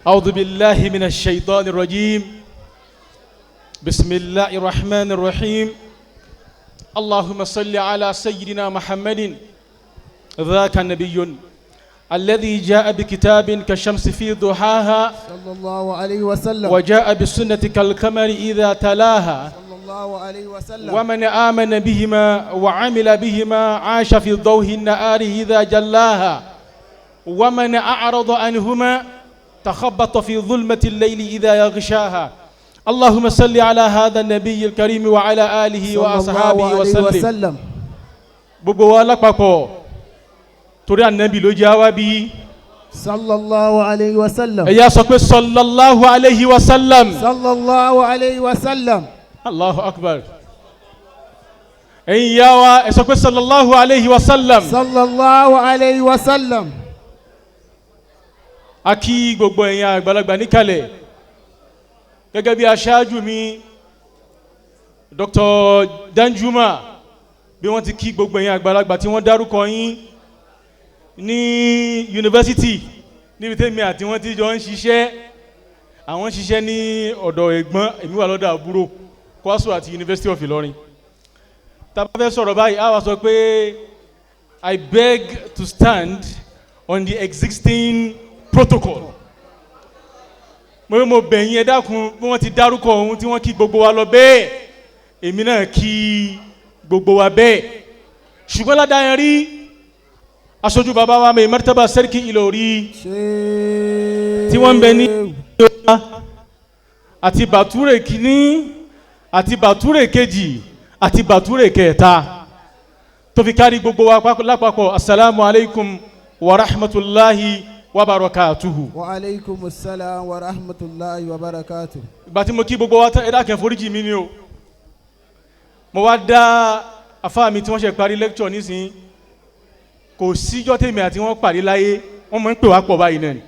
أعوذ بالله من الشيطان الرجيم. بسم الله الرحمن الرحيم. اللهم صل على سيدنا محمد، ذاك النبي الذي جاء بكتاب كالشمس في ضحاها، صلى الله عليه وسلم. وجاء بالسنة كالقمر إذا تلاها، صلى الله عليه وسلم. ومن آمن بهما وعمل بهما عاش في ضوء النهار إذا جلاها، ومن أعرض عنهما تخبط في ظلمة الليل إذا يغشاها. اللهم صل على هذا النبي الكريم وعلى آله صلى الله وأصحابه عليه وسلم. وسلم. Gbogbo wa lápapọ̀, torí ànábì ló jẹ́ wá bí. صلى الله عليه وسلم. Ẹ̀yà sọ pé صلى الله عليه وسلم. صلى الله عليه وسلم. الله أكبر. Ẹ̀yin ìyá wa, ẹ sọ pé صلى الله عليه وسلم. صلى الله عليه وسلم. A kí gbogbo ẹ̀yin àgbàlagbà níkàlẹ̀, gẹ́gẹ́ bí aṣáájú mi Dr. Danjuma, bí wọ́n ti kí gbogbo ẹ̀yin àgbàlagbà tí wọ́n dárúkọ yín ní yunifásitì níbi tẹ́mi àti wọ́n ti jọ ń ṣiṣẹ́. Àwọn ń ṣiṣẹ́ ní ọ̀dọ̀ ẹ̀gbọ́n, èmi wà lọ́dọ̀ àbúrò, KWASU àti University of Ìlọrin. Tá a bá fẹ́ sọ̀rọ̀ báyìí, a wá sọ pé I beg to stand on the existing protocol. Mo bẹ̀ yín, ẹ dákun, bí wọ́n ti dárúkọ ohun tí wọ́n kí gbogbo wa lọ bẹ́ẹ̀, èmi náà kí gbogbo wa bẹ́ẹ̀. Ṣùgbọ́n ládàá yẹn rí aṣojú bàbá wa Mai Martaba Sarki Ìlọrí tí wọ́n ń bẹ ní àti bàtúrè kìíní àti bàtúrè kejì àti bàtúrè kẹta, tó fi kárí gbogbo wa lápapọ̀, السلام عليكم ورحمة الله وبركاته. وعليكم السلام ورحمة الله وبركاته. Ìgbà tí mo kí gbogbo wa tán, ẹ dákun, foríjì mi ni o. Mo wá dá afá mi tí wọ́n ṣe parí lecture nísìnyí. Kò síjọ́ tèmi àti wọ́n pàdé láyé, wọ́n máa ń pè wá pọ̀ báyìí náà ni.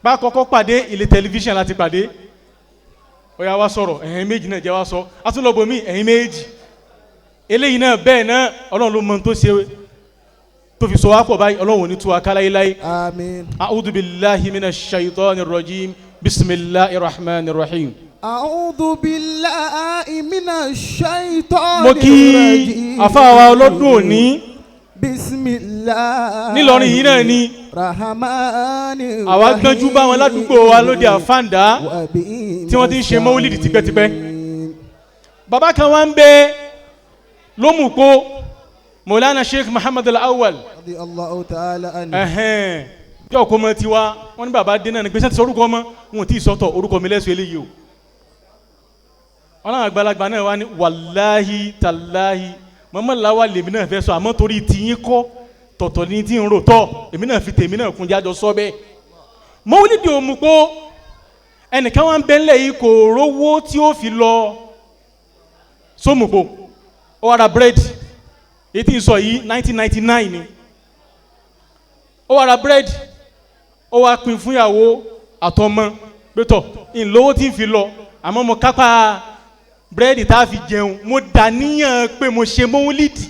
Bá kọ́kọ́ pàdé, ilé tẹlifíṣàn láti pàdé. Ó yá, wá sọ̀rọ̀, ẹ̀yin méjì náà jẹ́ wá sọ. Atúnlọ́bọ̀ mi, ẹ̀yin méjì eléyìí náà bẹ́ẹ̀ náà. Ọlọ́run ló mọ ohun tó ṣe tó fi sọ wá pọ̀ báyìí. Ọlọ́run ò ní tú wa ká láyéláyé. آمين. أعوذ بالله من الشيطان الرجيم. بسم الله الرحمن الرحيم. أعوذ بالله من الشيطان Mo kí الرجيم. Àfáà ọlọ́dún òní بسم الله nílọrin yìí náà ni. الرحمن. Àwa gbọ́njú bá wọn ládùúgbò wa lóde àfáǹdá tí wọ́n ti ń ṣe mọ́wúlìdì tipẹ́tipẹ́. Bàbá kan wá ń bẹ lómùpó, Mọ̀lánà Sheikh Muhammad Al-Awwal. رضي الله تعالى عنه. Ẹ̀hẹ́n, tí ọkọ ọmọ tiwa wọn ní bàbá dé náà ní pé sẹ́ńtì sọ orúkọ ọmọ wọn ò tí ì sọ́tọ̀ orúkọ mi lẹ́sùn eléyìí o. Wọn náà àgbàlagbà náà wá ní wàláhì tàláhì, mọ́mọ́ làwà lèmi náà fẹ́ sọ, àmọ́ torí tiyín kọ́ tọ̀tọ̀ ní tí ń rò tọ́, èmi náà fi tèmi náà kún jájọ sọ bẹ́ẹ̀. Mọ́wúlídìí òmùpó, ẹnìkan wá ń bẹ́ ńlẹ̀ yìí, kò rówó tí ó fi lọ sómùpó, ó wá ra búrẹ́dì. Èyí tí ń sọ yìí, 1999 ni. Ó wá ra búrẹ́dì, ó wá pín fún ìyàwó àtọmọ pétọ̀ ìlówó tí ń fi lọ, àmọ́ mo kápá búrẹ́dì tá a fi jẹun. Mo dàníyàn pé mo ṣe mọ́wúlídì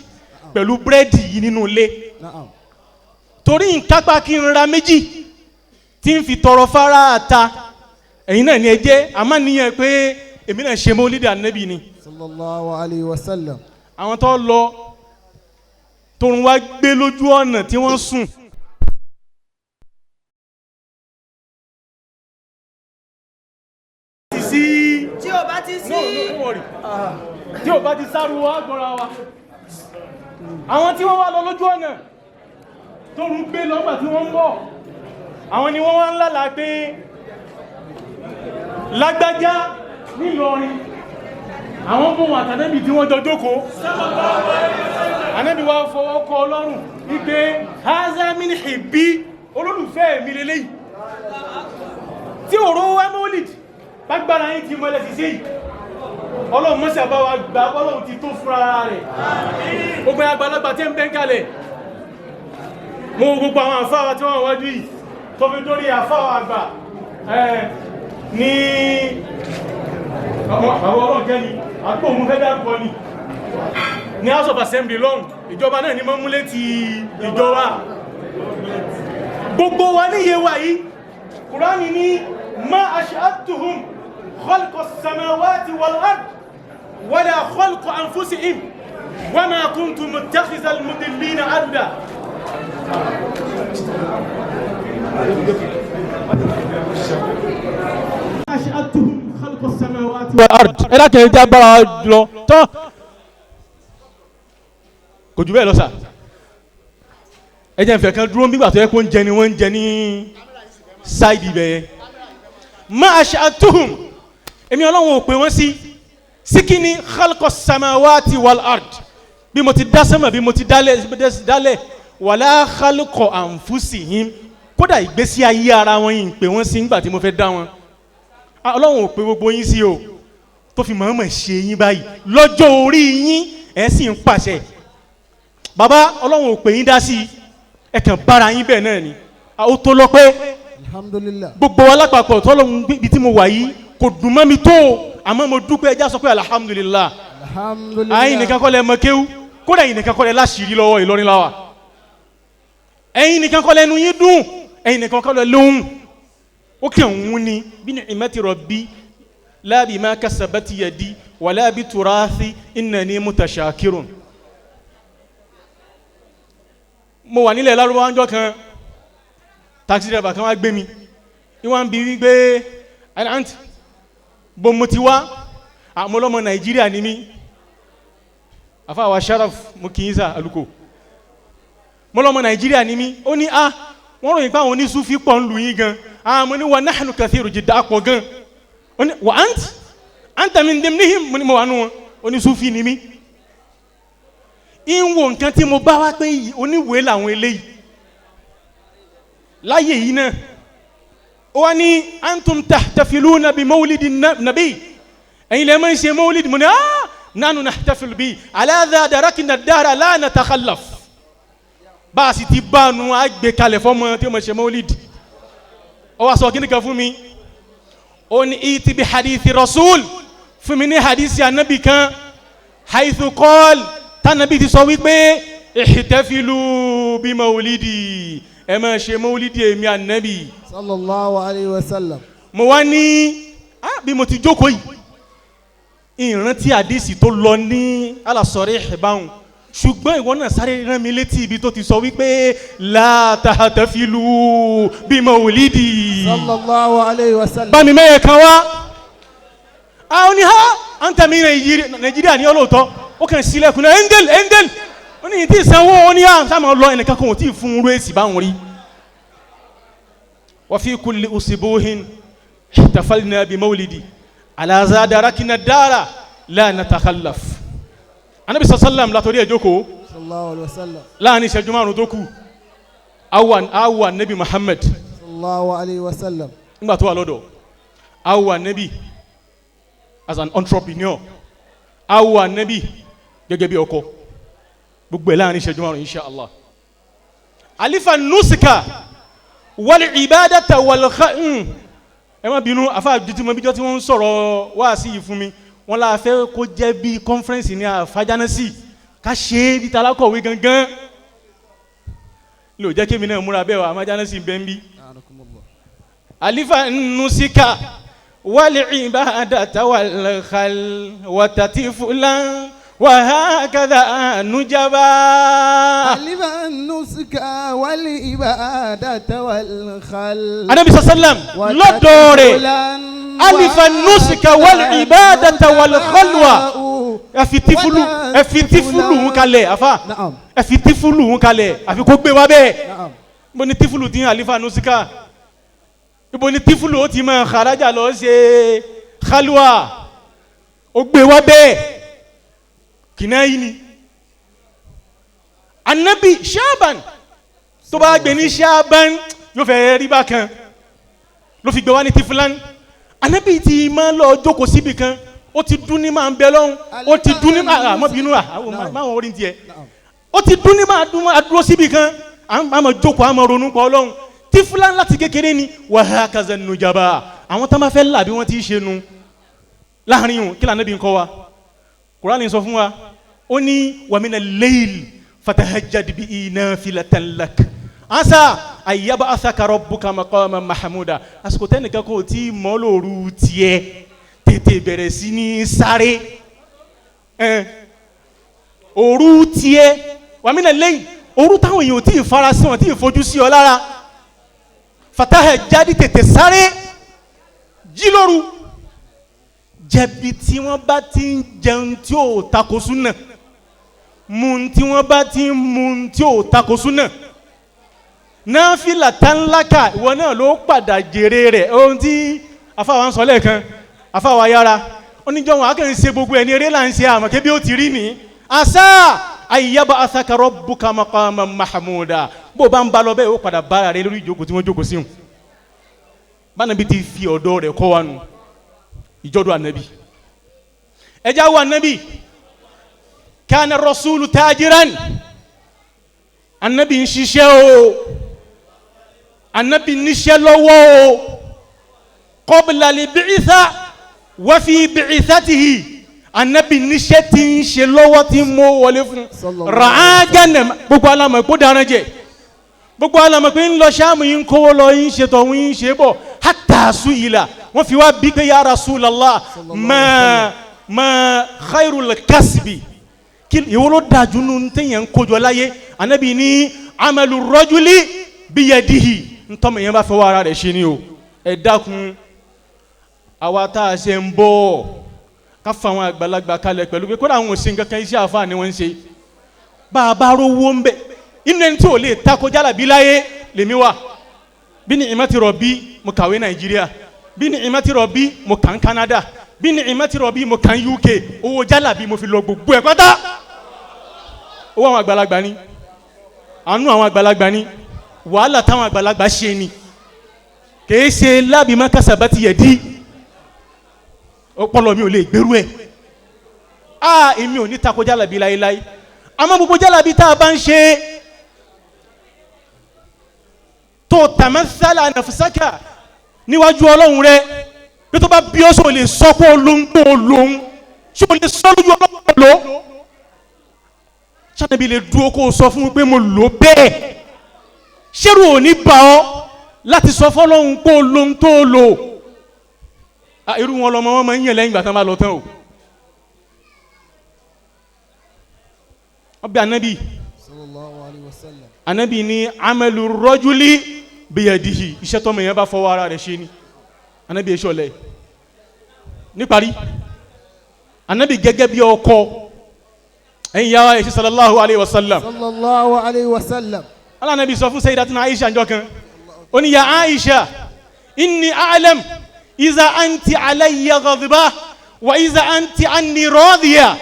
pẹ̀lú búrẹ́dì yìí nínú ilé, نعم torí nkápá kí n ra méjì tí ń fi tọrọ fara àta. Ẹ̀yin náà ni ẹ jẹ́, àmọ́ níyàn pé èmi náà ṣe mọ́wúlídì ànábì ni. صلى الله عليه وسلم. Àwọn tó lọ, torun wá gbé lójú ọ̀nà tí wọ́n sùn. Sí. Tí o bá ti sí. No, no, don't worry. Tí o bá ti sáré wa gbọ́ra wa. Àwọn tí wọ́n wá lọ lójú ọ̀nà, tóun gbé lọ́gbà tí wọ́n ń bọ̀, àwọn ni wọ́n wá ń lálàá pé lágbájá nílọrin, àwọn bó wọn àtànẹ́bì tí wọ́n jọ jókòó. Ànẹ́bì wa fọwọ́ kọ ọlọ́run wípé هذا من حبي, olólùfẹ́ mi lélẹ́yìí tí òró wá mọ́lìd. Bágbára yín ti mọ́lẹ̀ sí sí yìí, ọlọ́run mọ́sí àbá wa gbà. Ọlọ́run ti tó fúnra rẹ̀. Gbogbo àgbàlagbà tí ń bẹ́ ń kalẹ̀, mo wo gbogbo àwọn àfáà tí wọ́n wájú yìí, tó fi dórí àfáà àgbà ní àwọn ọlọ́run kẹ́ni àgbò òun fẹ́ dárúkọ ni ní House of Assembly lọ́hùn. Ìjọba náà ni mọ́ múlé ti ìjọba gbogbo wa níye wa yìí. Kùránì ní ma ashhadtuhum khalqa samawati wal ard wala khalqa anfusihim wa ma kuntu muttakhizal mudillina aduda. Ashhadtuhum khalqa samawati wal ard. Ẹ dákẹ́ ẹ já bára lọ tán kò jù bẹ́ẹ̀ lọ sà. Ẹ jẹ́ nfẹ̀ kan dúró nígbà tó yẹ kó ń jẹ ni wọ́n ń jẹ ní sáìdì ibẹ̀ yẹn. Ma ashhadtuhum, èmi ọlọ́run ò pè wọ́n sí síkìní khalqa samawati wal ard, bí mo ti dá sánmà bí mo ti dálẹ̀ wala khalqa anfusihim, kódà ìgbésí ayé ara wọn yìí ń pè wọ́n sí nígbà tí mo fẹ́ dá wọn. Ọlọ́run ò pè gbogbo yín sí o, tó fi mọ̀ọ́mọ̀ ṣe yín báyìí lọ́jọ́ orí yín ẹ̀ sì ń pàṣẹ. Bàbá ọlọ́run ò pè yín dá sí i, ẹ kàn bára yín bẹ́ẹ̀ náà ni. Ó tó lọ pé alhamdulillah gbogbo wa lápapọ̀ tọ́lọ́run ibi tí mo wà yìí kò dùn mọ́ mi tó o, àmọ́ mo dúpẹ́, ẹja sọ pé alhamdulillah. Alhamdulillah. Ẹ̀yin nìkan kọ́ lẹ mọ kéwú, kódà ẹ̀yin nìkan kọ́ lẹ láṣìírí lọ́wọ́ Ìlọrin láwà, ẹ̀yin nìkan kọ́ lẹnu yín dùn, ẹ̀yin nìkan kọ́ lẹ lóhùn. Ó kàn ń wún ni bí ni'mati rabbi la bima kasabati yadi wala bi turathi innani mutashakirun. Mo wà nílẹ̀ Lárúbáwá ńjọ́ kan, taxi driver kan wá gbé mi, ìwọ̀n bí wípé aunt bó mo ti wá, àmọ́ ọlọ́mọ Nàìjíríà ni mí. Àfàwà Sharaf mo kì í sà àlùkò, mo lọ́mọ Nàìjíríà ni mí. Ó ní a wọ́n ròyìn pé àwọn onísúfí pọ̀ ń lu yín gan. Àmọ́ ní wa nahnu kathiru jidda pọ̀ gan. Ó ní wa ant anta min dimnihim, mo ní mo wà nù wọn, onísúfí ni mí. Ń wo nǹkan tí mo bá wá pé oníwèé làwọn eléyìí láyé yìí náà. Ó wá ní antum tahtafiluna bi mawlidi nabi, ẹ̀yin lè máa ń ṣe mawlidi. Mo ní ah nánú nahtafilu bi ala dha darakna dahra la natakhallaf. Bá a sì ti bá a nu a gbé kalẹ̀ fọ́mọ tí ó máa ṣe mawlidi. Ó wá sọ kíni kan fún mi, ó ní iti bi hadithi rasul, fún mi ní hadithi anabi kan, haythu qala, tánàbí ti sọ wípé ihtafilu bí mawlidi, ẹ máa ṣe mawlidi èmi ànábì sallallahu alayhi wa sallam. Mo wá ní bí mo ti jókòó yìí, ìrántí àdìsí tó lọ ní alasọ̀rẹ́ ìbáhùn, ṣùgbọ́n ìwọ náà sáré rán mi létí ibi tó ti sọ wípé la tahtafilu bí mawlidi sallallahu alayhi wa sallam. Bá mi mẹ́yẹ kan wá. Àwọn ní ha à ń tẹ̀mí Nàìjíríà ní ọlọ́ọ̀tọ́, ó kàn sílẹ̀kùn náà endel endel, ó ní ìdí ìsanwó, ó ní à sáà máa lọ, ẹnìkan kan ò tí ì fún un rẹ́ẹ̀sì báwọn rí. Wa fi kulli usibuhin ihtafalna bi mawlidi ala za darakna dara la natakhallaf. Anabi sallam látọ̀rí ẹ̀ jókòó sallallahu alayhi wa sallam. Láàrin ìṣẹ́jú márùn tó kù, awa anabi Muhammad sallallahu alayhi wa sallam. Nígbà tó wà lọ́dọ̀, awa anabi as an entrepreneur, awa anabi gẹ́gẹ́ bí ọkọ, gbogbo ẹ̀ láàrin ìṣẹ́jú márùn insha Allah. Alifa nusika wal ibadata wal kha ẹ má bínú afa jùtìmọ̀ bíjọ́ tí wọ́n ń sọ̀rọ̀ wáàsí yìí fún mi, wọ́n la fẹ́ kó jẹ́ bí conference ní àfajánásì ká ṣe é bí talákọ̀wé gangan lè jẹ́ kémi náà múra bẹ́ẹ̀ wá àmàjánásì ń bẹ́ ń bí. Alifa nusika wal ibadata wal khalwata tifulan wa hakadha nujaba. Alifa nusika wal ibadata wal khal. Anabi sallam lọ́dọ̀ rẹ̀ alifa nusika wal ibadata wal khalwa. Ẹ fi tifulu ń kalẹ̀ afa, ẹ fi tifulu ń kalẹ̀ àfi kó gbé wa bẹ́ẹ̀. Ibo ni tifulu ti ń alifa nusika, ibo ni tifulu ó ti máa kharaja lọ ṣe khalwa, ó gbé wa bẹ́ẹ̀. Kìnnáyìí ni anabi ṣaaban tó bá gbé ní ṣaaban yóò fẹ́ rí bákan ló fi gbé wa ní tifulan. Anabi ti máa lọ jókòó síbi kan, ó ti dún ní máa ń bẹ lọ́hùn, ó ti dún ní máa mọ bínú à máa wọ́n orí tiẹ̀, ó ti dún ní máa dún máa dúró síbi kan, à máa jókòó à máa ronú pa Ọlọ́hun. Tifulan láti kékeré ni wàhákàzà nùjàbá, àwọn tá máa fẹ́ là bí wọ́n ti ṣe nu láàrin òun. Kí lànà bí n kọ́ wa? Kùránì sọ fún wa, ó ní wàmínà léyìl fatahajjad bihi nafilatan lak Asa ayyaba asaka rabbuka maqama mahamuda. Àsìkò tẹ́nìkan kò tí ì mọ́ lóru tiẹ̀, tètè bẹ̀rẹ̀ sí ní sáré. Òru tiẹ̀ wàmínà lẹ́yìn òru táwọn èèyàn ò tí ì fara sí wọn tí ì fojú sí ọ lára. Fataha jáde tètè sáré jí lóru. Jẹ̀bi tí wọ́n bá ti ń jẹun tí ò tako súnà, mu tí wọ́n bá ti ń mu tí ò tako súnà, náfìlà tánlákà ìwọ náà ló padà jèrè rẹ̀. Ohun tí afáwa ń sọ lẹ́ẹ̀kan, afáwa yára oníjọ́ wọn akẹ́yìn ṣe gbogbo ẹni eré là ń ṣe àmọ́ kébí ó ti rí ni. Asa ayyaba asaka rabbuka maqama mahamuda. Bó o bá ń ba lọ bẹ́ẹ̀ ó padà bára rẹ lórí ìjókòó tí wọ́n jókòó sí hùn. Bánabi ti fi ọ̀dọ́ rẹ̀ kọ́ wa nù ìjọ́dọ̀ ànábì. Ẹja wo ànábì kana rasulu tajiran. Ànábì ń ṣiṣẹ́ o, ànábì níṣẹ́ lọ́wọ́ o. Qabla al-bi'tha wa fi bi'thatihi. Ànábì níṣẹ́ tí ń ṣe lọ́wọ́ tí ń mú wọlé fún. Ràágànà gbogbo alamọ̀ kó dáná jẹ, gbogbo alamọ̀ pé ń lọ sáàmù yìí ń kówó lọ yìí ń ṣe tọ̀hún yìí ń ṣe bọ̀. Hatta su'ila, wọ́n fi wá bí pé ya Rasulallah ma khairul kasbi, kí ìwọ ló dájú nù téèyàn ń kójọ láyé? Ànábì ní amalu rajuli biyadihi, ntọ́mọ yẹn bá fẹ́ wá ara rẹ̀ ṣe ni o. Ẹ dákun, àwa tá a ṣe ń bọ̀ ká fa àwọn àgbàlagbà kalẹ̀ pẹ̀lú pé kódà àwọn òsín kankan iṣẹ́ àfa ni wọ́n ń ṣe. Bá a bá rówó ń bẹ̀ inú ẹni tí ò lè tako jálàbí láyé lèmi wà. Bí ní ìmọ̀ ti rọ̀ bí mo kàwé Nàìjíríà, bí ní ìmọ̀ ti rọ̀ bí mo kà ń Canada, bí ní ìmọ̀ ti rọ̀ bí mo kà ń UK, owó jálàbí mo fi lọ gbogbo ẹ̀ pátá. Owó àwọn àgbàlagbà ni, àánú àwọn àgbàlagbà ni, wàhálà táwọn àgbàlagbà ṣe ni, kìí ṣe lábì má kásábà ti yẹ dí. Ọpọlọ mi ò lè gbèrú ẹ. Aa èmi ò ní tako jálàbí láéláé, àmọ́ gbogbo jálàbí tá a bá ń ṣe tó tàmásálà nàfùsákà níwájú Ọlọ́run rẹ, bí tó bá bí ọ sọ lè sọ pé olóhùn tó olóhùn ṣé o lè sọ lójú Ọlọ́run lò sanabi lè dúró kó o sọ fún mi pé mo lò bẹ́ẹ̀? Ṣérù ò ní bà ọ́ láti sọ fọlọ́hún pé olóhùn tó lò? Irú wọn lọmọ wọn máa ń yàn lẹ́yìn ìgbà tán bá lọ tán o. Wọ́n bẹ anabi. Sallallahu alayhi wa sallam. Anabi ní amalu rọ́júlì biyadihi, iṣẹ́ tọ́mọ yẹn bá fọwọ́ ara rẹ̀ ṣe ni. Anabi eṣọ́ lẹ̀ níparí. Anabi gẹ́gẹ́ bí ọkọ ẹ̀yin yàrá ẹ̀ṣẹ̀ sallallahu alayhi wa sallam. Sallallahu alayhi wa sallam. Alanabi sọ fún Sayyidatina Aisha njọ́ kan, ó ní ya Aisha inni a'lam iza anti alayya ghadba wa iza anti anni radiya.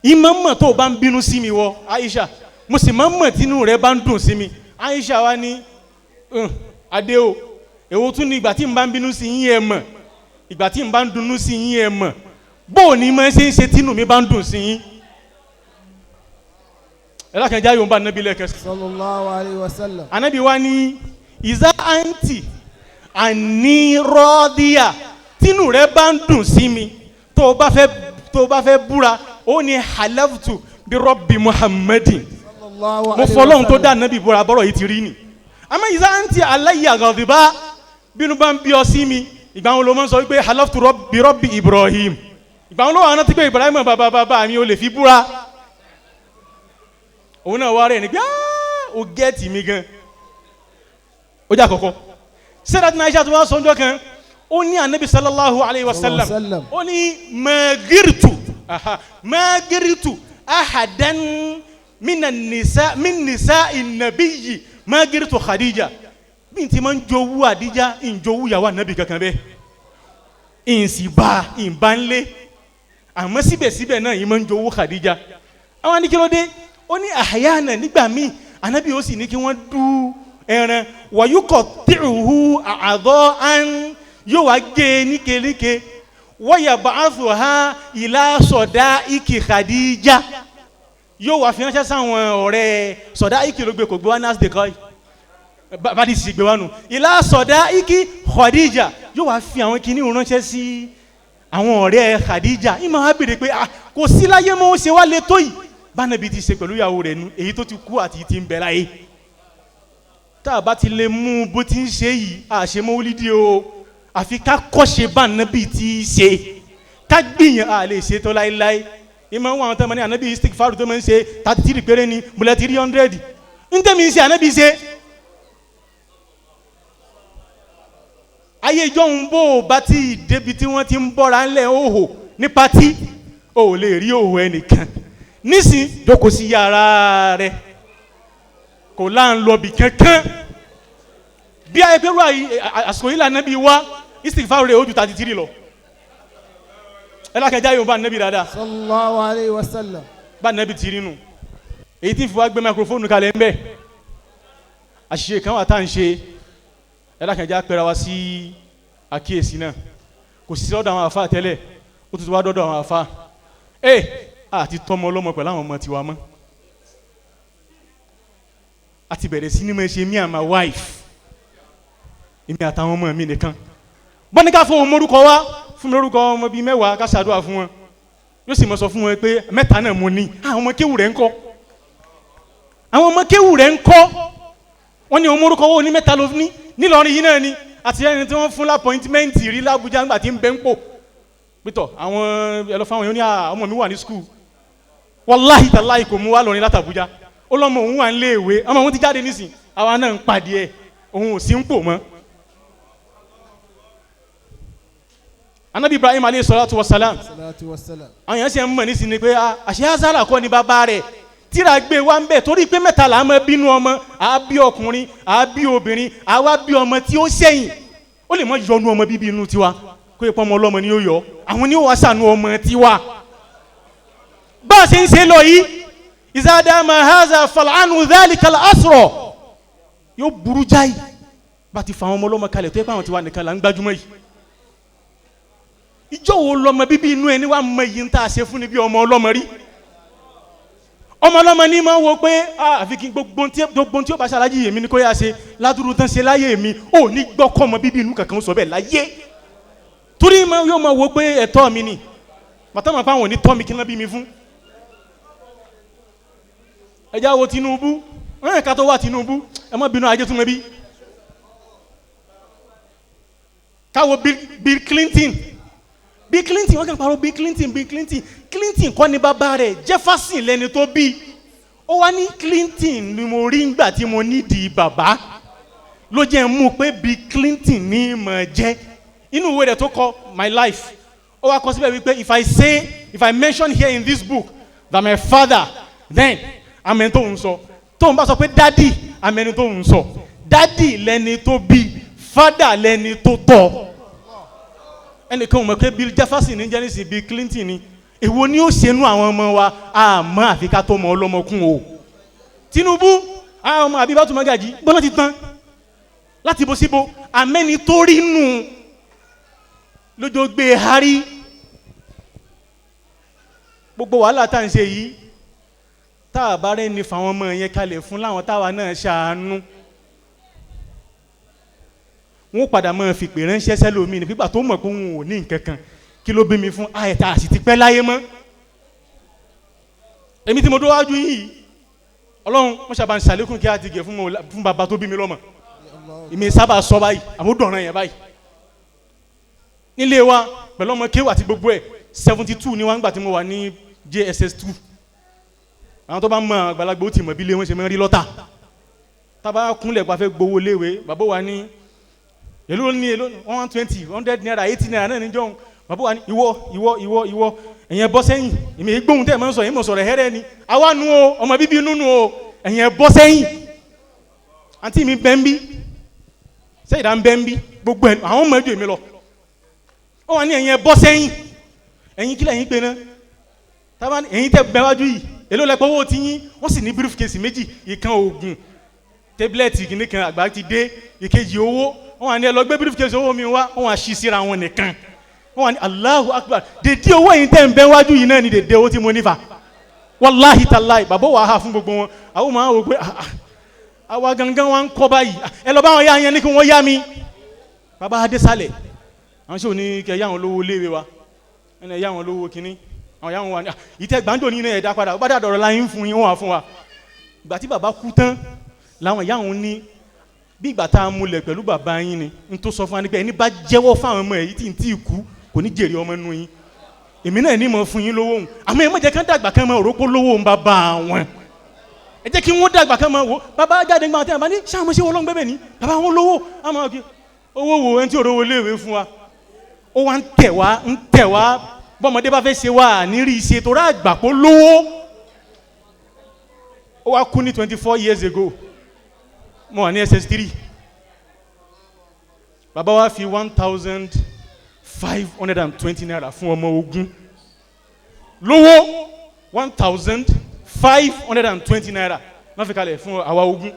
Ìmọ̀ mọ̀ tó o bá ń bínú sí mi wọ Aisha, mo sì máa ń mọ̀ tínú rẹ bá ń dùn sí mi. Aisha wa ní adé o, èwo tún ni ìgbà tí n bá ń bínú sí yín ẹ mọ̀, ìgbà tí n bá ń dunnú sí yín ẹ mọ̀, bó o ní máa ṣe ń ṣe tínú mi bá ń dùn sí yín. Ẹ lákànjá yóò ń bá anabi lẹ́ẹ̀kan sí. Sallallahu alayhi wa sallam. Anabi wa ní ìzá àǹtí àní rọ́ọ̀díà, tínú rẹ bá ń dùn sí mi tó o bá fẹ́ búra, ó ní halaftu bí rọ́bì Muhammadin, mo fọlọ́hún tó dá anabi búra bọ́rọ̀ yìí ti rí ni. Àmọ́ ìzá àǹtí aláyà gàdìbá, bínú bá ń bí ọ sí mi, ìgbà wọn ló máa ń sọ wípé halaftu bí rọ́bì Ibrahim, ìgbà wọn ló wà rántí pé Ibrahim bàbá bàbá mi ò lè fi búra. Òun náà wá rẹ̀ ní pé ó gẹ́ẹ̀tì mi gan. Ó jẹ́ àkọ́kọ́. Sayyidatina Aisha tó wá sọ́njọ́ kan, ó ní anabi sallallahu alayhi wa sallam, ó ní magiritu ahadan minan nisa min nisa inabiyyi magiritu Khadija. Bí n ti máa ń jowú Khadija, ń jowú yàwó anabi kankan bẹ́ẹ̀, ń sì bá ń bá ń lé, àmọ́ síbẹ̀síbẹ̀ náà yìí máa ń jowú Khadija. Àwọn anìkílódé, ó ní àyànà nígbà míì anabi ó sì ní kí wọ́n dú ẹran wàyúkọ̀ tìrùhù àdọ́ án, yóò wá gé e níkeníke, wọ́yà bàáfù ha ìlà sọ̀dá ìkì Khadija, yóò wá fi ránṣẹ́ sáwọn ọ̀rẹ́ sọ̀dá ìkì ló gbé kò gbé wá ní asdekoi bàdí sì gbé wá nù ìlà sọ̀dá ìkì Khadija, yóò wá fi àwọn kinní ránṣẹ́ sí àwọn ọ̀rẹ́ Khadija. Ìmọ̀ á béèrè pé kò sí láyé mọ́, ó ṣe wá lè tó yìí. Bánabi ti ṣe pẹ̀lú ìyàwó rẹ̀ nu, èyí tó ti kú àti ti ń bẹ láyé. Tá a bá ti lè mú bó ti ń ṣe yìí, àṣẹ mọ́wúlídìí o. Àfi ká kọ́ṣe bá ànábì tí í ṣe, ká gbìyàn a lè ṣe tó láéláé. Ìmọ̀ wọn àwọn tó máa ní ànábì istikfaru tó máa ń ṣe 33 péré ni múlẹ̀ 300 ń tẹ̀mí ṣe ànábì ṣe. Ayé ìjọ́hun bó o bá ti débi tí wọ́n ti ń bọ́ra ńlẹ̀ òhò ní patí, o ò lè rí òhò ẹnìkan nísìn. Jókòó sí yàrá rẹ, kò láǹlọ́bì kankan. Bí ayé pẹ̀lú àsìkò yìí lànà bí wá istikfaru rẹ̀ ó ju 33 lọ. Ẹ lákẹ́já yóò bá nẹ́bí dáadáa. Sallallahu alayhi wa sallam. Bá nẹ́bí ti rí nù. Èyí tí ń fi wá gbé máikrófóònù kalẹ̀ ń bẹ̀, àṣìṣe kan wà tá à ń ṣe. Ẹ lákẹ́já pẹ́ra wa sí àkíyèsí náà. Kò sí sọ́dọ̀ àwọn àfa tẹ́lẹ̀, ó tún ti wá dọ́dọ̀ àwọn àfa. Ẹ àti tọmọ ọlọ́mọ pẹ̀lú àwọn ọmọ tiwa mọ́. A ti bẹ̀rẹ̀ sí ní máa ṣe me and my wife, èmi àtàwọn ọmọ mi nìkan. Bọ́ní ká fún ọmọ orúkọ wá fún mi, lórúkọ ọmọ bíi 10 ká ṣàdúrà fún wọn, yóò sì mọ sọ fún wọn pé 3 náà mo ní. Àwọn ọmọ kéwù rẹ̀ ń kọ́, àwọn ọmọ kéwù rẹ̀ ń kọ́. Wọ́n ní ọmọ orúkọ wo ní 3 ló ní nílọrin yìí náà ni. Àti ẹni tí wọ́n fún lápọ́ìntìmẹ́ǹtì rí l'Ábújá ńgbà tí ń bẹ́ ń pò pétọ̀ àwọn ẹlọ fáwọn yóò ní ọmọ mi wà ní skul. Wàláhì tàláhì kò mú wá lọrin látàbújá. Ó lọ́mọ òun wà nílé ìwé, ọmọ òun ti jáde nísìn, àwa náà ń pàdé ẹ̀, òun ò sí ń pò mọ́. Anabi Ibrahim aleyhi salatu wa salam, àwọn èèyàn ṣe ń mọ̀ nísìnyí pé àṣẹ Azara kọ́ ni bàbá rẹ̀. Tíra gbé wa ń bẹ̀ torí pé 3 là á mọ bínú ọmọ. À á bí ọkùnrin, à á bí obìnrin, à á wá bí ọmọ tí ó ṣẹ̀yìn. Ó lè mọ yọnu ọmọ bíbí inú tiwa, kó ipò ọmọ ọlọ́mọ ni ó yọ, àwọn ni ó wá sànú ọmọ tiwa. Bá a ṣe ń ṣe lọ yìí, ìzádàmà haza falanu dhalikal asra, yóò burú jáì bá ti fa àwọn ọmọ ọlọ́mọ kalẹ̀ tó yẹ pé àwọn tiwa nìkan là ń gbájúmọ́ yìí. Ìjọ wo lọmọ bíbí inú ẹni wàá mọ iyì ń tà ṣe fún ni bí ọmọ ọlọ́mọ rí? Ọmọ ọlọ́mọ ní máa ń wo pé àfi kí gbogbo tí ó bá ṣàlàyé èmi ni kó yá ṣe ládùúrú tán ṣe láyé mi. Ò ní gbọ́kọ́ ọmọ bíbí inú kankan sọ bẹ́ẹ̀ láyé, torí yóò máa wo pé ẹ̀tọ́ mi ni. Bàtà máa pa àwọn òní tọ́ mi kí n bí mi fún. Ẹ já wo Tinubu, ẹ̀ ká tó wá Tinubu, ẹ má bínú ajé tún mọ́ bí. Káwo Bill Clinton. Bill Clinton, wọ́n kàn parọ́ Bill Clinton, Bill Clinton. Clinton kọ́ ni bàbá rẹ̀, Jefferson lẹni tó bí. Ó wá ní Clinton ni mo rí ngbà tí mo nídìí bàbá, ló jẹ́ mú pé Bill Clinton ní mọ̀ jẹ́. Inú ìwé rẹ̀ tó kọ My Life, ó wá kọ síbẹ̀ wípé if I mention here in this book that my father, then àmẹ́ni tó ń sọ. Tóun bá sọ pé dádì, àmẹ́ni tó ń sọ. Dádì lẹni tó bí, father lẹni tó tọ́. Ẹnìkan ò mọ̀ pé Bill Jefferson ní Genesis, Bill Clinton ni. Èwo ni ó ṣenú àwọn ọmọ wa? Àmọ́ àfi ká tó mọ ọlọ́mọkún o. Tinubu, àwọn ọmọ Àbíbátú Mọ́gàjí gbọ́dọ̀ ti tán láti bo síbo. Àmẹ́ni tó rí nù lójó gbé harí. Gbogbo wàhálà tá à ń ṣe yìí, tá a bá rẹ́ni fáwọn ọmọ yẹn kalẹ̀ fún láwọn táwa náà ṣàánú, wọ́n padà máa fi pè ránṣẹ́ sẹ́lómi ní pípa tó mọ̀ pé òun ò ní nǹkan kan. Kí ló bí mi fún àyẹ̀tà àti ti pẹ́ láyé mọ́? Èmi tí mo dó wájú yìí, Ọlọ́run wọ́n sábà ń ṣàlékún kí á ti gẹ̀ fún bàbá tó bí mi lọ́mọ. Èmi sábà sọ báyìí, àmọ́ dọ̀ràn yẹn báyìí. Nílé wa pẹ̀lú ọmọ kéwà àti gbogbo ẹ̀, 72 ni wọ́n ń gbà tí mo wà ní JSS 2. Àwọn tó bá mọ àgbàlagbà ó ti mọ̀ bí ilé wọn ṣe máa ń rí lọ́tà. Tábà kúnlẹ̀ pa fẹ́ gbowó léwe, bàbá wa ní èló ní èló 120, 100 naira, 80 naira náà níjọ́. Bàbá wa ní ìwọ ìwọ ìwọ ìwọ ẹ̀yin ẹ bọ́ sẹ́yìn. Èmi gbóhùn tẹ́ ẹ̀ máa ń sọ, ẹ̀yin mọ̀ sọ̀rọ̀ hẹ́rẹ́ ni. Àwa nu o, ọmọ bíbí inú nu o, ẹ̀yin ẹ bọ́ sẹ́yìn. Àǹtí mi bẹ́ ń bí, sẹ́yìndà ń bẹ́ ń bí, gbogbo ẹ̀ àwọn ọmọ ẹ̀jọ̀ èmi lọ. Ó wà ní ẹ̀yin ẹ bọ́ sẹ́yìn. Ẹ̀yin kílẹ̀ ẹ̀yin gbé náà? Tábà ẹ̀yin tẹ́ bẹ́ wájú yìí, èló lẹ́pọ̀ owó ti yín? Wọ́n sì ní briefcase 2, ìkan oògùn tẹ́bílẹ̀tì kìíní kan àgbà ti dé, ìkejì owó. Wọ́n wà ní ẹ lọ gbé briefcase owó mi wá. Wọ́n wà ṣí síra wọn nìkan. Wọ́n wà ní Allahu Akbar, dèdè owó yìí tẹ́ ń bẹ́ wájú yìí náà ni dèdè owó tí mo nífà. Wàláhì tàláhì, bàbá wà á fún gbogbo wọn. Àwọn máa wò pé àwa gangan wa ń kọ́ báyìí. Ẹ lọ bá wọn yá yẹn ní kí wọ́n yá mi. Bàbá adésàlẹ̀, àwọn ṣòwò ní kẹ yá wọn lówó léwe wa, ẹnì yá wọn lówó kínní, àwọn yá wọn wà ní ìtẹ́ gbàǹjo ní ẹ̀dá padà. Ó bá dàdọ̀rọ̀ láyé ń fún yín, wọ́n wà fún wa. Ìgbà tí bàbá kú tán làwọn ìyá wọn ní Bí ìgbà tá a múlẹ̀ pẹ̀lú bàbá yín ni n tó sọ fún wa ni pé ẹni bá jẹ́wọ́ fáwọn ọmọ yìí tí ń tí ì kú kò ní jèrè ọmọ inú yín. Èmi náà ní mọ̀ fún yín lówó òun, àmọ́ ẹ má jẹ́ kán dàgbà kán mọ òrókó lówó òun bàbá wọn. Ẹ jẹ́ kí wọ́n dàgbà kán mọ wò bàbá jáde ńgbà tí a bá ní sáà mo ṣe wọ́n lọ́n gbẹ́bẹ̀ ní bàbá wọn lówó àmọ́ kí owó wo ẹni tí òrówó léèwé fún wa. Ó wá ń tẹ̀ wá ń tẹ̀ wá, bọ́mọdé bá fẹ́ ṣe wá nírí ṣe torí àgbà kó lówó. Ó wá kú ní 24 years ago, mo wà ní SS3. Bàbá wa fi ₦1,520 fún ọmọ 20 lówó, ₦1,520 wọ́n fi kalẹ̀ fún àwa 20.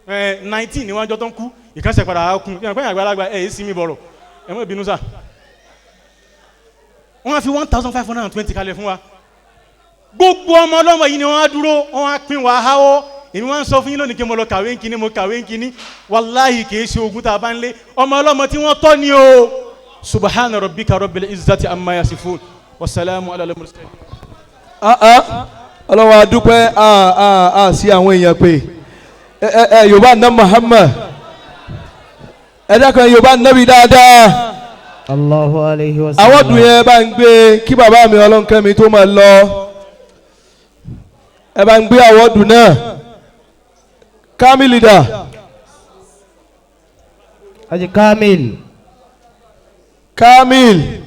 Ẹ 19 ni wọ́n jọ tó ń kú, ìkànsẹ̀ padà á kún ẹ̀ pẹ́yìn àgbàlagbà ẹ̀ yé sí mi bọ̀rọ̀, ẹ̀ mọ́ ìbínú sà. Wọ́n á fi 1,520 kalẹ̀ fún wa. Gbogbo ọmọ ọlọ́mọ yìí ni wọ́n á dúró, wọ́n á pín wa háwọ́. Èmi wọ́n ń sọ fún yín lónìí kí mo lọ kàwé nkíní, mo kàwé nkíní, wàláhì kìí ṣe ogun tá a bá ń lé ọmọ ọlọ́mọ tí wọ́n tọ́ ni o. Subhana rabbika rabbil izzati amma yasifun, wasalaamu ala al-mursalin. Ah ah, ọlọ́wọ́ adúpẹ́ a a sí àwọn èèyàn pé ẹ ẹ ẹ Yorùbá ná Muhammad, ẹ dákun ẹ Yorùbá nábì dáadáa. Allahu alayhi wa sallam. Àwọn dùn yẹn bá ń gbé kí bàbá mi ọlọ́nkẹ́mi tó máa lọ, ẹ bá ń gbé àwọ̀dù náà Kamil leader. Haji Kamil. Kamil.